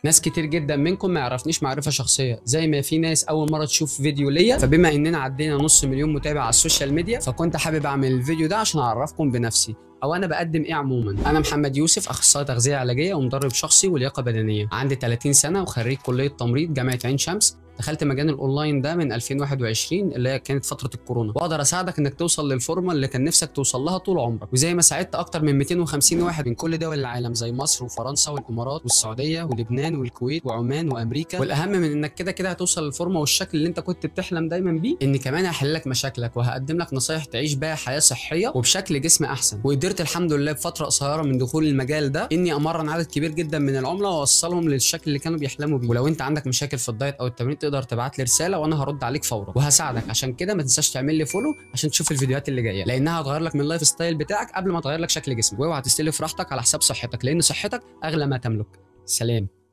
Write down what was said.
ناس كتير جدا منكم ما يعرفنيش معرفة شخصية، زي ما في ناس اول مرة تشوف فيديو ليا. فبما اننا عدينا 500,000 متابع على ال social media، فكنت حابب اعمل الفيديو ده عشان اعرفكم بنفسي او انا بقدم ايه عموما. انا محمد يوسف، اخصائي تغذية علاجية ومدرب شخصي ولياقه بدنية، عندي 30 سنة وخريج كليه تمريض جامعه عين شمس. دخلت مجال الاونلاين ده من 2021 اللي هي كانت فترة الكورونا، واقدر اساعدك انك توصل للفورمه اللي كان نفسك توصل لها طول عمرك. وزي ما ساعدت اكتر من 250 واحد من كل دول العالم زي مصر وفرنسا والامارات والسعودية ولبنان والكويت وعمان وامريكا. والاهم من انك كده كده هتوصل للفورمه والشكل اللي انت كنت بتحلم دايما بيه، ان كمان هحل لك مشاكلك وهقدم لك نصايح تعيش بيها حياة صحية وبشكل جسم احسن. وقدرت الحمد لله بفترة قصيرة من دخول المجال ده اني امرن عدد كبير جدا من العملاء واوصلهم للشكل اللي كانوا بيحلموا بيه. ولو انت عندك مشاكل في ال diet او التمرين تقدر تبعت لي رسالة وانا هرد عليك فورا وهساعدك. عشان كده ما تنساش تعمل لي follow عشان تشوف الفيديوهات اللي جاية، لانها هتغير لك من ال lifestyle بتاعك قبل ما تغير لك شكل جسمك. واوعى تستلف راحتك على حساب صحتك، لان صحتك اغلى ما تملك. سلام.